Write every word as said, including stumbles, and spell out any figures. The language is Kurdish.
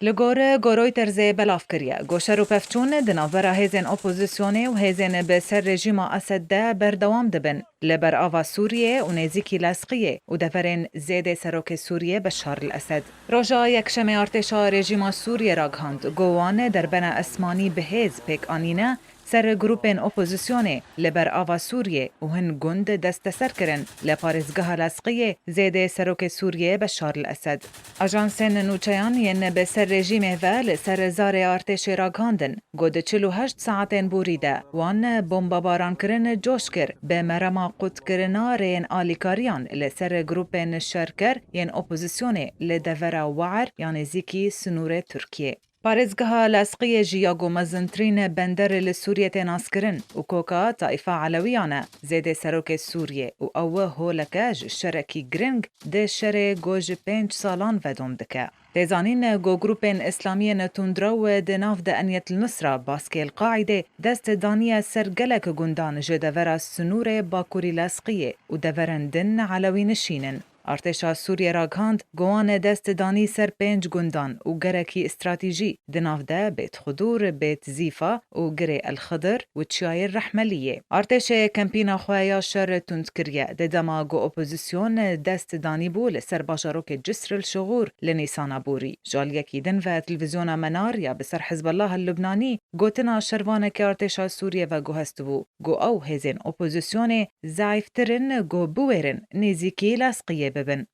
Li gor ku Reuters ê belav kiriye, ku şer û pevçûn di navbera hêzên opozîsyonê û hêzên bi ser rejîma Esed de berdewam dibin. Li ber ava Sûriyê û nêzîkî Lesqiyê û deverên zêdê serokê Sûriyê Beşar el Esed. Roja Yekşemê artêşa rejîma Sûriyê ragihand, ku wan derbena esmanî bi hêz pêk anîne ser grûpên opozîsyonê li ber ava Sûriyê û hin gund desteser kirin li parêzgeha Lesqiyê zêdê serokê Sûriyê Beşar el Esed. Ajansên nûçeyan yên bi ser rejîmê ve li ser zarê artêşê ragihandin, ku di çil û heşt saetên borî de wan bombabarankirin coş kir, bi merema qutkirina rêyên alîkariyan li ser grûpên şerker yên opozîsyonê li devera Waer ya nêzîkî sinûrê Tirkiyê. Parêzgeha Lesqiyê jî ya ku mezintirîn bender li Sûriyê tê naskirin û koka Taifa Elewiyan e, zêdê serokê Sûriyê û ew holeke ji şerekî giring di şerê ku ji pênc salan ve dom dike. Tê zanîn ku grûpên îslamiyên tundrew di nav de Eniyet el Nusra, baskê El Qaîdê, dest daniye ser gelek gundan ji devera sinûrê bakurî Lesqiyê û deverên din Elewî nişîn in. Artêşa Sûriyê ragihand, ku wan dest danî ser pênc gundan û gerekî stratejî di nav de Bêt Xudur, Bêt Zîfa û Girê El Xidir û Çiyayê Rehmeliyê. Artêşê kempîna xwe ya şer tund kiriye, di dema ku opozîsyon dest danîbû li ser bajarokê Cisr el Şixûr li Nîsana borî. Ji aliyekî din ve televîzyona Menar ya bi ser Hizbullah el Lubnanî gotina şervanekî artêşa Sûriyê ve guhestibû, ku ew hêzên opozîsyonê zeîftir in ku biwêrin nêzîkî Lesqiyê bibin.